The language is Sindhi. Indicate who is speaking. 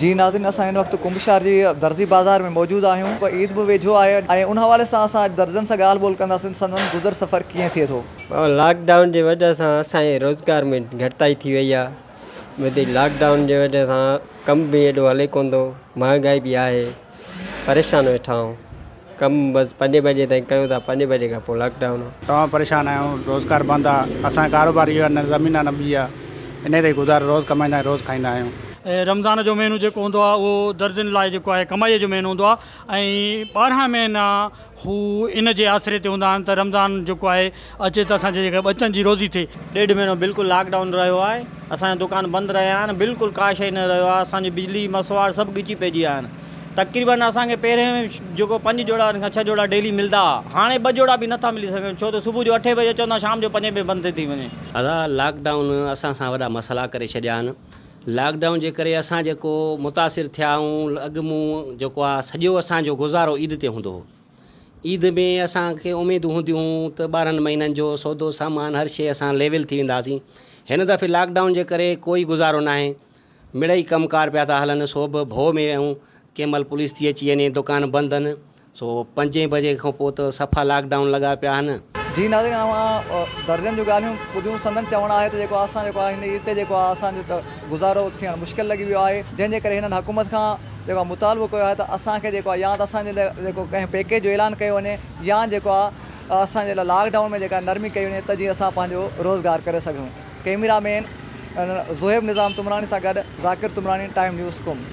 Speaker 1: جي ناظرين اسان هن وقت ڪنب شهر جي درزي بازار ۾ موجود آهيون عيد به ويجهو آهي ۽ ان حوالي سان اسان اڄ درزين سان ڳالهه ٻولهه ڪنداسين سندن گذر سفر ڪيئن ٿئي ٿو.
Speaker 2: لاڪ ڊائون جي وجه سان اسان جي روزگار ۾ گهٽتائي ٿي وئي آهي وڌيڪ لاڪ ڊائون جي وجه سان ڪم به ايڏو هلي ڪونه ٿو مهانگائي به آهي پريشان ويٺا آهيون ڪم بس پنجين بجي تائين ڪيون ٿا پنجين بجي کان پوء لاڪ ڊائون.
Speaker 3: تمام پريشان آهيون روزگار بند آ اسان جو ڪاروبار اهو آ نه زمين آ نه ٻي آ انهي تي ئي گذارو روز ڪمائيندا آهيون روز کائيندا آهيون.
Speaker 4: رمضان جو مهينو جيڪو هوندو آهي اهو درزين لاء جيڪو آهي ڪمائيء جو مهينو هوندو آهي ۽ 12 مهينا هو ان جي آسري تي هوندا آهن ته رمضان جيڪو آهي اچي ته اسان جي جيڪا ٻچن جي روزي ٿئي.
Speaker 5: ڏيڍ مهينو بلڪل لاڪ ڊائون رهيو آهي اسان جا دڪان بند رهيا آهن بلڪل ڪا شئي نه رهيو آهي اسان جي بجلي مسواڙ سڀ ڳچي پئجي ويا آهن تقريبن اسان کي پهرين جيڪو پنج جوڙا کان ڇهه جوڙا ڊيلي ملدا ها هاڻي ٻه جوڙا به نٿا ملي سگهن ڇو ته صبح جو اٺين بجي اچون ٿا شام جو پنجين بجي بند ٿي وڃي.
Speaker 6: ادا لاڪ ڊائون اسان سان وڏا مسئلا ڪري ڇڏيا آهن لاڪ ڊائون جي ڪري اسان جيڪو متاثر ٿيا آهيون اڳ مون جيڪو آهي سڄو اسان جو گذارو عيد تي هوندو هو عيد ۾ اسان کي اميدون هونديون هيون ته 12 مهينن جو سودو سامان هر شيء اسان ليول ٿي وينداسين هن دفعي لاڪ ڊائون جي ڪري ڪوئي گذارو ناهي مڙئي ڪم ڪار پيا ٿا هلن سو به ڀؤ ۾ آهيون ڪنهن مهل پوليس ٿي اچي وڃي دڪان بند آهن سو پنجين بجي کان پوء ته صفا لاڪ ڊائون لڳا پيا آهن.
Speaker 1: جي ناظرين اوهان درزين جون ڳالهيون ٻڌيون سندن چوڻ آهي ته جيڪو اسان جيڪو آهي هن عيد تي جيڪو آهي اسان جو ته گذارو ٿيڻ مشڪل لڳي ويو آهي جنهن جي ڪري هنن حڪومت کان جيڪو آهي مطالبو ڪيو آهي ته اسان کي جيڪو آهي يا ته اسان جي لاء جيڪو ڪنهن پيڪيج جو اعلان ڪيو وڃي يا جيڪو آهي اسان جي لاء لاڪ ڊائون ۾ جيڪا نرمي ڪئي وڃي ته جيئن اسان پنهنجو روزگار ڪري سگهون ڪئميرا مين زوهيب نظام تمراڻي سان گڏ ذاڪر تمراڻي ٽائيم نيوز قم.